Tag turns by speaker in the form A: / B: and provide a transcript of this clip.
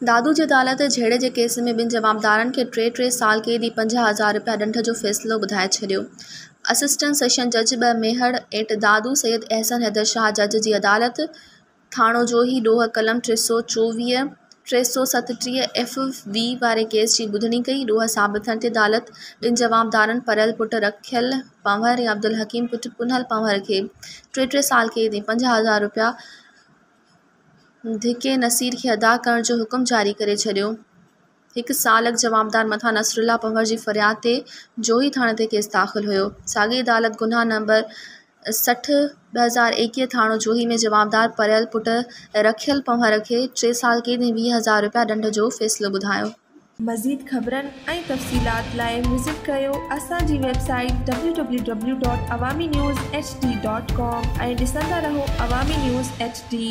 A: دادو جي عدالت جهيڙي جي ڪيس ۾ ٻن جوابدارن کي ٽي ٽي سال قيد ۽ 50 هزار رپيا ڏنڊ جو فيصلو ٻڌائي ڇڏيو. اسسٽنٽ سيشن جج 2 ميهڙ ايٽ دادو سيد احسن حيدر شاهه جج جي عدالت ٿاڻو جوهي ڏوهه قلم 324، 337 ايف وي واري ڪيس جي ٻڌڻي ڪئي. ڏوهه ثابت ٿيڻ تي عدالت ٻن جوابدارن پريل پٽ رکيل پنهور ۽ عبدالحڪيم پٽ پنهل پنهور کي ٽي ٽي سال قيد ۽ 50 هزار رپيا ڌڪي نصير کي ادا ڪرڻ جو حڪم جاري ڪري ڇڏيو. هڪ سال اڳ جوابدار مٿان نصرالله پنهور جي فرياد تي جوهي ٿاڻي تي ڪيس داخل هيو. ساڳي عدالت گناهه نمبر 60 2021 ٿاڻو جوهي ۾ جوابدار پريل پٽ رکيل پنهور کي ٽي سال قيد ۽ 20 هزار رپيا ڏنڊ جو فيصلو ٻڌايو.
B: مزيد خبرن ۽ تفصيلات لاء وزٽ ڪريو اسان جي website W W W dot Awami news H D dot com ۽ ڏسندا رهو عوامي نيوز ايڇ ڊي.